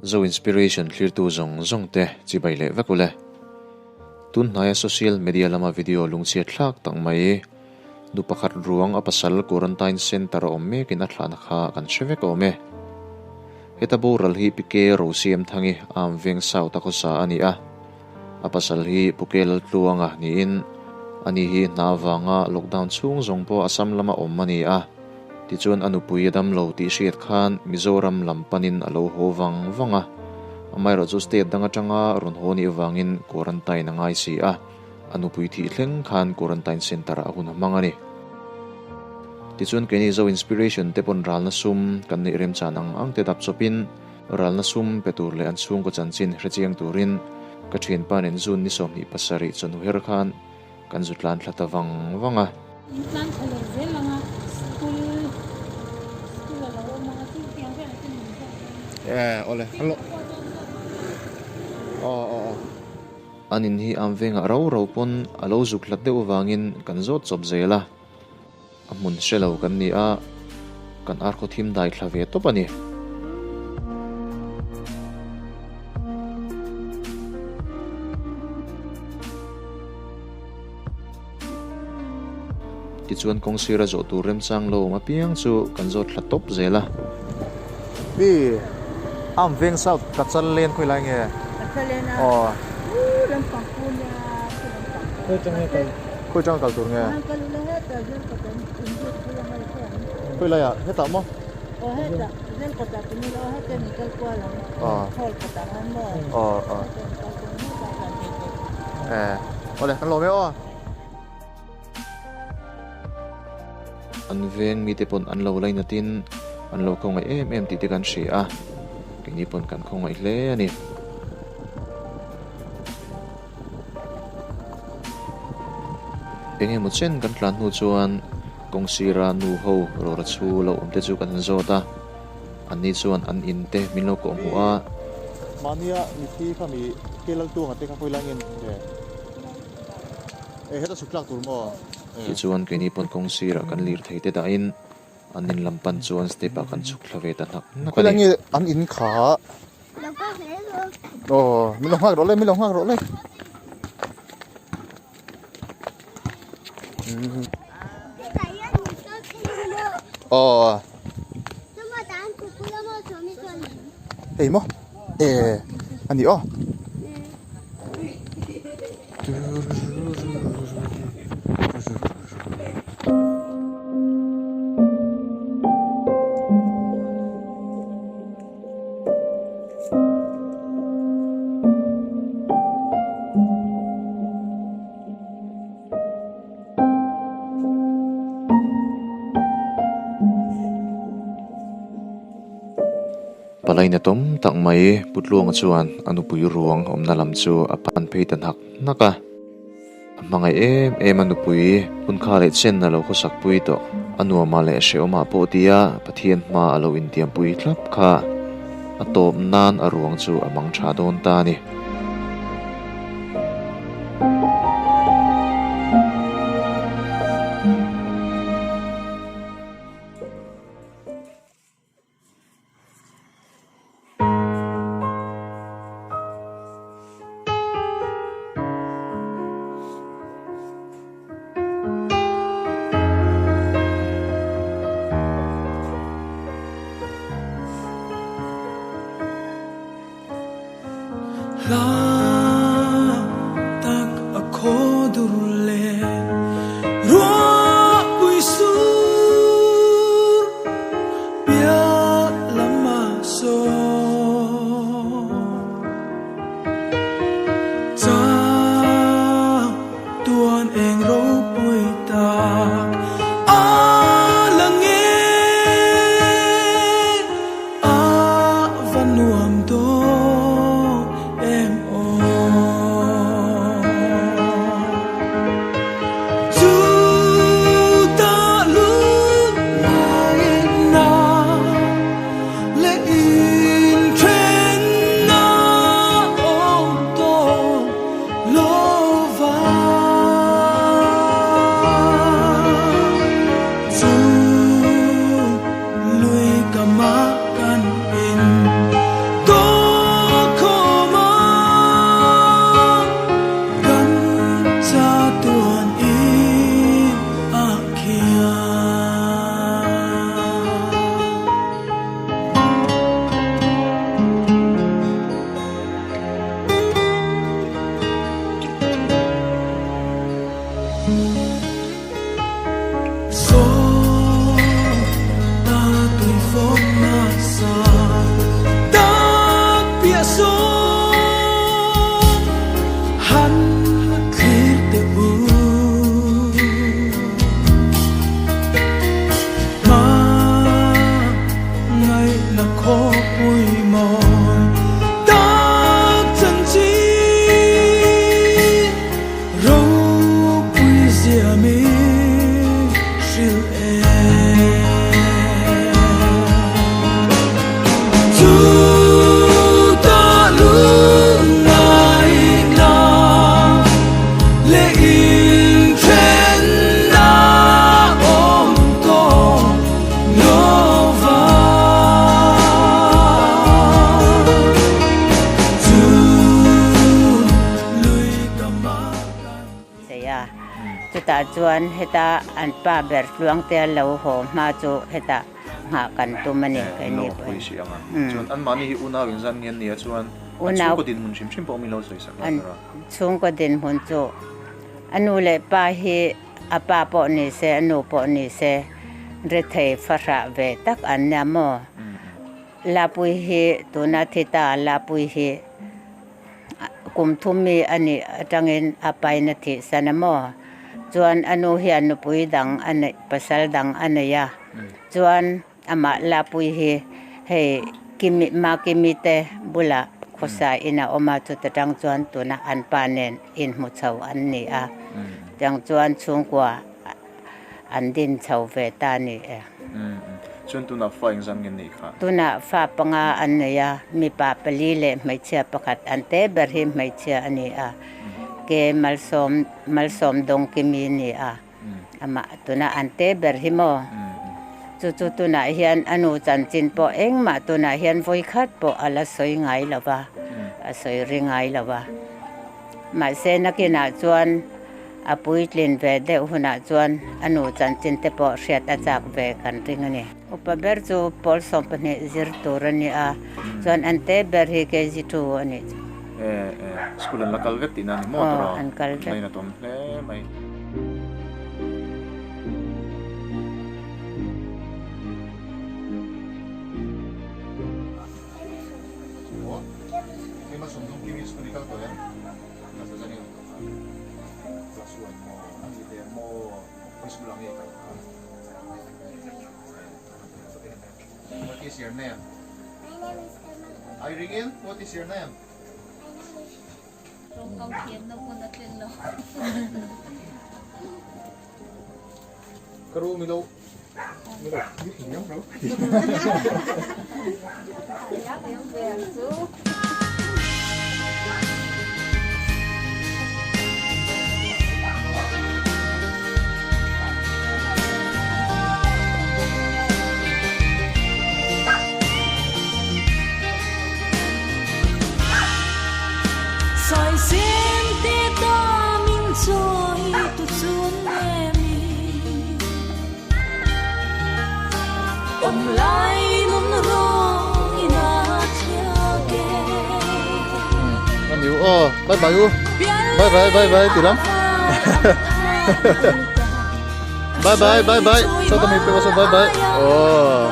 Zo Inspiration thlirtu zawng zawng te chibai leh vek ule. Tun hnaia social media lama video lungchhiat thlak tak mai nu pakhat ruang a pasal quarantine centre a awm mekin a thlahna kha kan hre vek awm e. Heta boral hi Pike Rosiamthangi Arm Veng South a khawsa a ni a. A pasal hi Puke Laltluanga niin ani hi hna avanga lockdown chhung zawng pawh Assam lama awm a ni a. Tichuan a nupui a dam lo tih hriat khan Mizoram lam panin a lo haw vang vang a. Amaherawhchu chu state dang atanga rawn haw nih avangin quarantine a ngai si a, a nupui thih thleng khan quarantine centre ah a hun a hmang a ni. Tichuan keini Zo Inspiration te pawn ralna sum kan neih remchan ang ang te dap chawpin Ralna sum pe tur leh an chhungkaw chanchin hrechiang turin ka thianpa nen June ni 27 chawhnu her khan kan zu tlan thla ta vang vang a. In tlan thla leh zel ang a, school school a lo awm ang a, chu tiang velah te min zawk dawn a. Eh, awle, hello. Aw, aw, aw. An in hi am vengah rau rau pawn a lo zuk hlat deuh avangin kan zawt chawp zel a. A hmun hre lo kan ni a, kan arkhaw thim dai thla ve tawp a ni. Tichuan kawng sira zawh tur remchang lo awm apiang chu kan zawt thla tawp zel a. Pi, Am Veng South ka chal len khawi lai nge? Ka chal len a, Aw. Uu lampang pu nia, khu lampang pu. Khawi tang nge kal? Khawi tang kal tur nge? An kal ula hetah zel kawt an in zut bul a ngai khawi ang. Khawi lai ah? Hetah maw? Aw hetah, zel kawt ah tuni ila aw heta in kal kual ang. Aw. Hall kawt ah khan maw? Aw aw. Heta in kal kual ang hetah tlan thei tawh. Eh, awle kan lawm e aw. An veng mite pawn an lo lainatin an lo khawngaih em em tih te kan hria a, keini pawn kan khawngaih hle a ni. Eng emaw chen kan tlan hnu chuan kawng sira nu ho rawra chhu lo awm te chu kan han zawt a, anni chuan an in te min lo kawh hmuh a. Mahnia mithi kha mi Kelaltuanga te kha khawi lai nge ni le? Eh heta chhuk tlak tur maw? Tichuan keini pawn kawng sirah kan lir thei te dahin an in lam pan chuan step ah kan chhuk thla ve ta hnak hnak a Khawilai ni. nge an in kha? Aw min lo nghak rawh le min lo nghak rawh le. Aw hei maw eh a ni aw. Palai na tawm tak mai Putluanga chuan a nupui ruang awmna lam chu a pan phei ta hnak hnak a. A hmangaih em em a nupui hun kha leh chen a lo khawsak pui tawh. A nuamah leh hrehawmah pawh tia Pathian hma a lo intiampui thlap kha a tawp nan a ruang chu a mang tha dawn ta a ni. a. Chutah chuan heta an pa ber Tluangtea lo haw hma chu hetah nghah kan tum a ni keini pawhin. Chuan anmahni hi unau engzat nge an nia chuan an chhungkaw dinhmun hrim hrim pawh min lo sawi sak la tur a. Chhungkaw dinhmun chu a nu leh pa hi a pa pawh ni se a nu pawh ni se rethei fahrah ve tak an nia maw? Lapui hi tuna thi ta Lapui hi kum thum mi a nih atangin a paina thih san a maw? Chuan a nu hian nupui dang a neih pasal dang a nei a chuan Amah Lapui hi hei Kimi, Makimi te bulah khawsa in a awm a, chuta tang chuan tuna an pa nen inhmu chho an ni a, tiang chuan chhungkua an din chho ve ta a ni e. Chuan tunah fa engzat nge an neih kha? Tunah fa panga an nei a, mipa pali leh hmeichhia pakhat an te ber hi hmeichhia a ni a, ke Malsawm, Malsawm Dawngkimi a ni a. Amah tunah an te ber hi maw? Chu chu tunah hian a nu chanchin pawh engmah tunah hian vawi khat pawh a la sawi ngai lo va, a sawi ri ngai lo va. Mahse nakinah chuan a puitlin ve deuh hunah chuan a nu chanchin te pawh hriat a chak ve kan ring a ni. Upa ber chu pawl 12 zir tur a ni a, chuan an te ber hi KG 2 a nih chu. E e, school an la kal vek tihna a ni maw tawrh a? An kal vek. Ngainat awm hle mai. What is your name? My name is Emma. Irene, what is your name? Tawngkam thiamna hmun a tleng lo. Ka ru milo milo thlir hliam ro. Bye bye u. Bye bye bye bye ti lam. Bye bye bye bye. Sao tao mi pe bye bye. Oh.